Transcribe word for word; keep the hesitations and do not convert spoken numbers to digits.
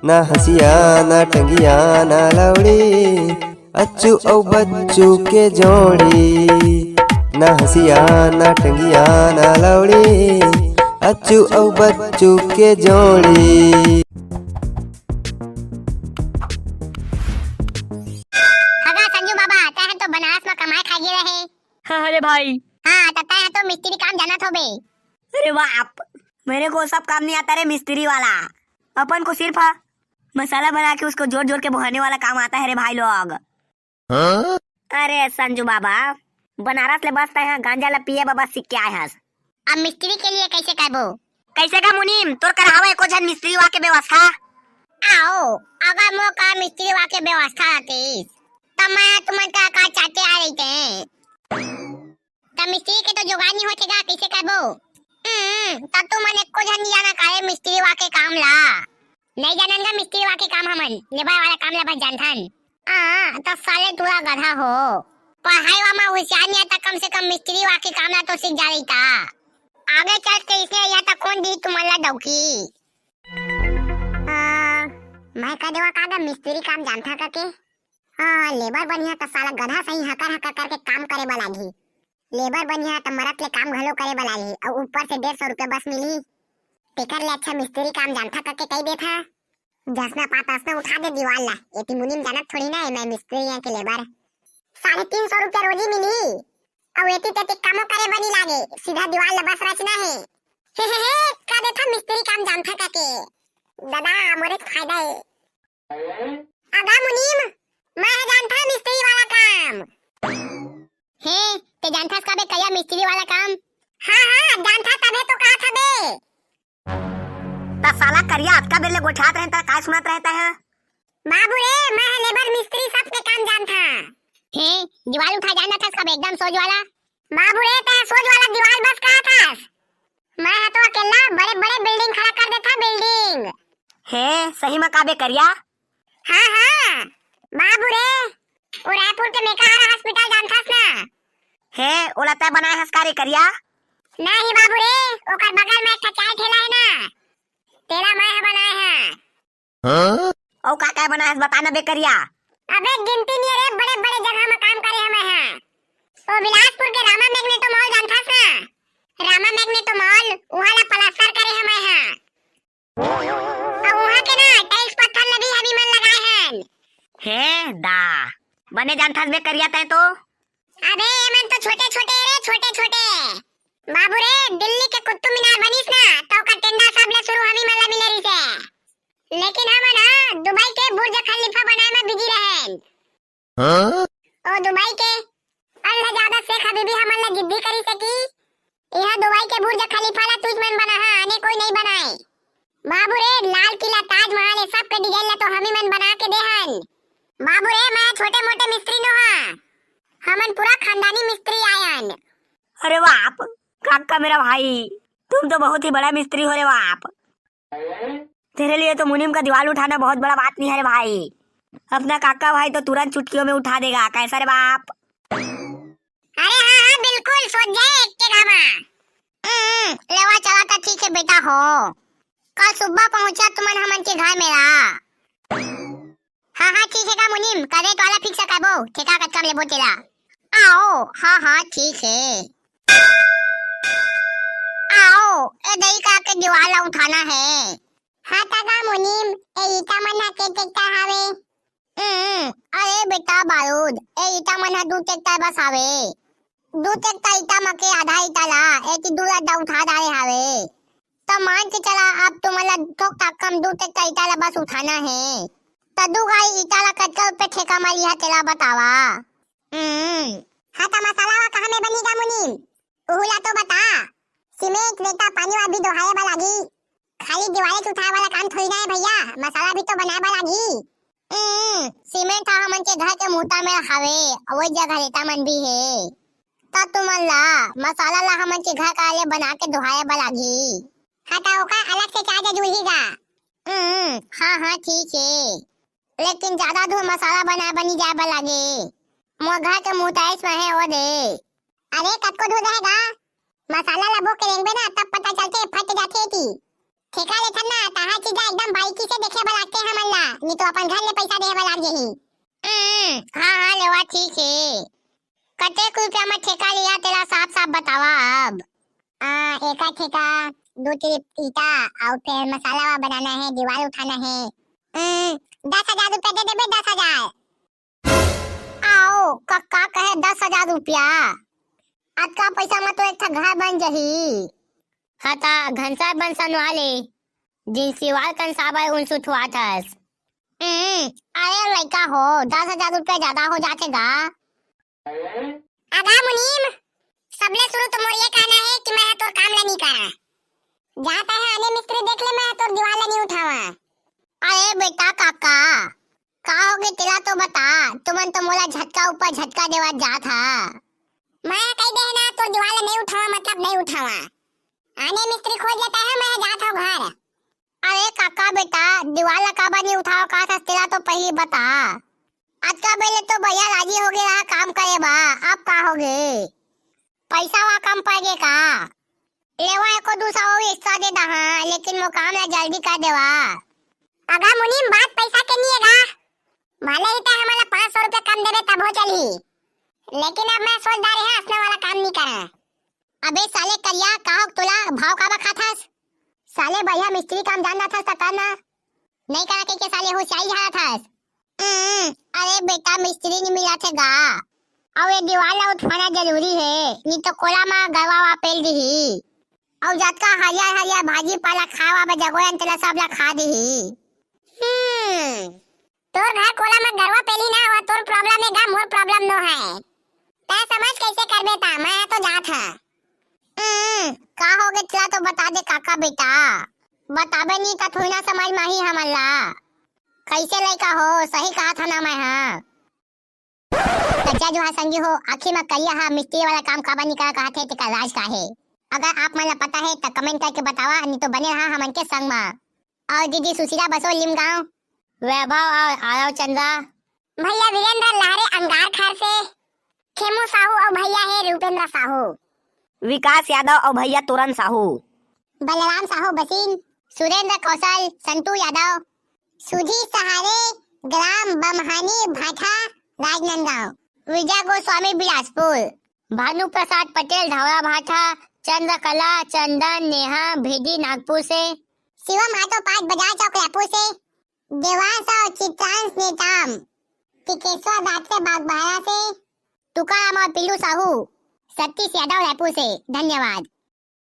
ना हँसिया, ना टंगिया, ना लौड़ी, अच्छू अउ बच्चू के जोड़ी। ना हँसिया, ना टंगिया, ना लौड़ी, अच्छू अउ बच्चू के जोड़ी। हगा संजू बाबा, तैं ह तो बनारस म कमाए खाए गे रहे। हाँ, अरे भाई। हाँ, त तैं ह तो मिस्त्री काम जानत होबे। अरे बाप, मेरे को सब काम नहीं आता रे मिस्त्री वाला। अपन को सिर्फ, हाँ, मसाला बना के उसको जोर जोर के बोहाने वाला काम आता है रे भाई लोग। हाँ? अरे संजू बाबा, बनारस ले बस तैं ह गांजा ला पिए बर बस सीख के आए हस। अब मिस्त्री के लिए कैसे करबो? कैसे का मुनीम, तोर करा हवय एको झन मिस्त्री वा के व्यवस्था? आओ, अगर मोर करा मिस्त्री वा के व्यवस्था रहतीस, त मैं तुमन का, का चाटे आ रहिते। त मिस्त्री के तो जुगाड़ नहीं होथे गा, कैसे करबो? हम्म, त तुमन एको झन नहीं जाना कारे मिस्त्री वा के काम ला? नहीं जानन गा मिस्त्री वा के काम हमन, लेबर वाला काम ला बस जानथन। आ, त साले टूरा गधा हो। पढ़ाई वा म होशियार नहीं आता, कम से कम मिस्त्री वा के काम ला तो सीख जा रही था। आगे चल के इसने यहाँ तक कौन दी तुमन ला डौकी? आ, मैं कह देवा का गा मिस्त्री काम जानथा करके? हाँ, लेबर बनिहा त साला गधा सही हकर हकर करके काम करे बर लागही। लेबर बनिहा त मरत ले काम घलो करे बर लागही, अउ ऊपर से डेढ़ सौ रुपया बस मिलही। तेकर ले अच्छा मिस्त्री काम जानथा करके कही देथा। जसना पात असना उठा दे दीवाल ला। एती मुनीम जानत थोड़ी ना है मैं मिस्त्री यहाँ के लेबर। साढ़े तीन सौ रुपया रोजी मिलही, अउ एती तेती कामो करे बर नी लागे, सीधा दीवाल ला बस रचना है। हे हे हे, कह देथा मिस्त्री काम जानथा करके। दादा, मोरे के फायदा है। अगा मुनीम, मैं ह जानथा मिस्त्री वाला काम। हे, ते जानथस का बे करिया मिस्त्री वाला काम? हाँ, हाँ, जानथा तभे तो कहत हबे। त साला करिया अतका बेर ले गोठियात रहे, त काय सुनत रहे तैं ह? बाबू रे, मैं ह लेबर मिस्त्री सबके काम जानथा। हे, दीवाल उठा जानथस का बे एकदम सोज वाला? बाबू रे, तैं सोज वाला दीवाल बस कहथस। मैं ह तो अकेला बड़े-बड़े building खड़ा कर देथा, building। हे, सही म का बे करिया? हाँ, हाँ, बाबू रे, वो रायपुर के मेकाहारा hospital जानथस ना? हे, ओला तैं बनाए हस का रे करिया? नहीं बाबू रे, ओकर बगल म एक ठा चाय ठेला है ना, तेला मैं ह बनाए हंव। हाँ? अउ का का बनाए हस बता ना बे करिया। अबे गिनती नहीं रे, बड़े-बड़े जगह म काम करे हंव मैं ह। ओ बिलासपुर के रामा मैग्नेटो मॉल जानथस ना? रामा मैग्नेटो मॉल, उहाँ ला प्लास्टर करे हंव मैं ह। अउ उहाँ के ना tiles पत्थर ला भी हमी मन लगाए हन। हे दा, बने जानथस बे करिया तैं तो। अबे एमन तो छोटे-छोटे रे, छोटे-छोटे। बाबू रे, दिल्ली के कुतुब मीनार बनिस ना, त ओकर टेंडर सब ले शुरू हमी मन ला मिले रहिसे। लेकिन हमन ह दुबई के बुर्ज खलीफा बनाए म busy रहेन। हाँ? ओ दुबई के अल्लाह ज्यादा शेख हबीबी हमन ला जिद्दी करिस कि इहाँ दुबई के बुर्ज खलीफा ला तुझ मन बनाहा, आने कोई नहीं बनाए। बाबू रे, लाल किला, ताजमहल, ये सब के design ला तो हमी मन बना के दे हन। बाबू रे, मैं छोटे मोटे मिस्त्री नो हा, हमन पूरा खानदानी मिस्त्री आयन। अरे बाप, काका मेरा भाई, तुम तो बहुत ही बड़ा मिस्त्री हो रे बाप। तेरे लिए तो मुनीम का दीवाल उठाना बहुत बड़ा बात नहीं है रे भाई। अपना काका भाई तो तुरंत चुटकियों में उठा देगा, कैसा रे बाप? अरे हाँ, हाँ, बिल्कुल, सोच जाए एक के घामा। हम्म, लेवा चला त ठीक है बेटा हो। कल सुबह पहुंचा तुमन हमन के घर मेरा। हाँ, हाँ, ठीक है का मुनीम, करे तो वाला fix करबो, ठेका कतका में लेबो तेला। आओ, हाँ, हाँ, ठीक है। आओ, ए दई का के दीवाल ला उठाना है। हाँ, त का मुनीम, ए ईटा मन ह के टेक्टर हावे? हम्म, अरे बेटा बारूद, ए ईटा मन ह दू टेक्टर बस हावे। दू टेक्टर ईटा म के आधा ईटा ला, एती दू लड्डा उठा डारे हावे। त मान के चला, अब तुमन ला थोक ताकम दू टेक्टर ईटा ला बस उठाना हे। त दू गाड़ी ईटा ला कतका रुपया ठेका म लिहा, तेला बतावा। हम्म, हाँ, त मसाला वा कहाँ में बनी गा मुनीम? उहू ला तो बता। सीमेंट, रेता, पानी वा भी दोहाए बर लागी। खाली दीवाले उठाए वाला काम थोड़ी ना है भैया, मसाला भी तो बनाए बर लागी। हम्म, सीमेंट ह हमन के घर के मुहता में हावे, अउ वही जगह रेता मन भी हे। त तुमन ला मसाला ला हमन के घर का ले बना के दोहाए बर लागी। हाँ, त ओकर अलग से charge जुड़ही गा। हम्म, हाँ, हाँ, ठीक हे। लेकिन ज्यादा दूर मसाला बनाए बर नी जाए बर लागे। मोर घर के मुहताइस में हे ओ दे। अरे, कतको दूर रहेगा? मसाला ला बो के रेंगबे ना, तब पता चलथे, फट जाथे एती। ठेका लेथन ना, तहाँ चीज एकदम बारीकी से देखे बर लागथे हमन नी तो अपन घर ले पैसा देहे बर लाग जही। हम्म, हाँ, हाँ, लेवा, ठीक हे। कतेक रुपया म ठेका लिया, तेला साफ-साफ बतावा अब। आ, एका ठेका, दू टिरिप ईटा, अउ फेर मसाला वा बनाना हे, दीवाल उठाना हे। हम्म, दस हजार रुपया दे देबे, दस हजार। आओ, कक्का कहे दस हजार रुपया। अतका पैसा म तो एक ठा घर बन जही। हाँ, त घनसार बन सनवा ले, जिन सिवाल कन साबर उन सुठवात हस। हम्म, अरे लइका हो, दस हजार रुपया ज्यादा हो जाथे गा। अगा मुनीम, सबले शुरू तो मोर ये कहना हे कि मैं ह तोर काम ला नी करा। जात हे आने मिस्त्री देख ले, मैं ह तोर दीवाल ला नी उठावा। अरे बेटा काका, का होगे तेला तो बता, तुमन तो मोला झटका ऊपर झटका देवत जात हा। मैं ह कही दे ना, तोर दीवाल ला नहीं उठावा, मतलब नहीं उठावा। आने मिस्त्री खोज लेता है, मैं ह जात हूँ घर। अरे काका बेटा, दीवाल ला काबर नी उठावा का था, तेला तो पहली बता। अतका बेले तो भैया राजी हो गया रहा काम करे बा, अब का हो गए? पैसा वा कम पड़ गए का? लेवा एको दू सौ अउ extra दे दहा, लेकिन मोर काम ला जल्दी कर देवा। अगा मुनीम, बात पैसा के नी हे गा। भले ही ते हमन ला पाँच सौ रुपया कम देबे तभो चलही, लेकिन अब मैं सोच डारे हँव, असना वाला काम नी करा। अबे साले करिया, का हो तोला भाव काबर खाथस? साले बढ़िया मिस्त्री काम जान जाथस त कर ना। नहीं करा के, के साले होशियारी झाड़ा थस। हम्म, अरे बेटा, मिस्त्री नी मिलत हे गा। अउ ये दीवाल ला उठवाना जरूरी हे, नी तो कोला म गरवा वा पेल दिही। अउ जतका हरियर हरियर भाजी पाला खाए वा जगोरन तेला सब ला खा दिही। हम्म, तोर घर कोला म गरवा पेली ना, वो तोर problem हे गा, मोर problem नो हे। तै समझ कैसे करबे ता, मैं तो जात हँव। हम्म, का होगे तेला तो बता दे काका बेटा। बताबे नी त थोड़ी ना समझ म आही हमन ला। कैसे लइका हो, सही कहा था ना मैं ह। त जय जोहार संगी हो, आखिर म करिया ह मिस्त्री वाला काम काबर नी करा कहत हे, तेकर राज का हे? अगर आप मन ला पता हे त comment करके बतावा, नी तो बने रहा हमन के संग म। अउ दीदी सुशीला बसो लिमगांव, वैभव अउ आरव चंद्रा, भैया वीरेंद्र लहरे अंगार खार से, खेमू साहू अउ भैया हे रूपेंद्र साहू, विकास यादव अउ भैया तोरन साहू, बलराम साहू बसिन, सुरेंद्र कौशल, संतू यादव, सुधीर सहारे, ग्राम बमहानी भाठा, राजनांदगांव, विजय गोस्वामी बिलासपुर, भानु प्रसाद पटेल धावरा भाठा, चंद्रकला, चंदन, नेहा, भेदी नागपुर से, शिवम आटो पार्ट बाजार चौक रायपुर से, देवांश अउ चित्रांश नेताम, टिकेश्वर रात्रे बागबाहरा से, तुकाराम अउ पिल्लू साहू, सतीश यादव रायपुर से। धन्यवाद।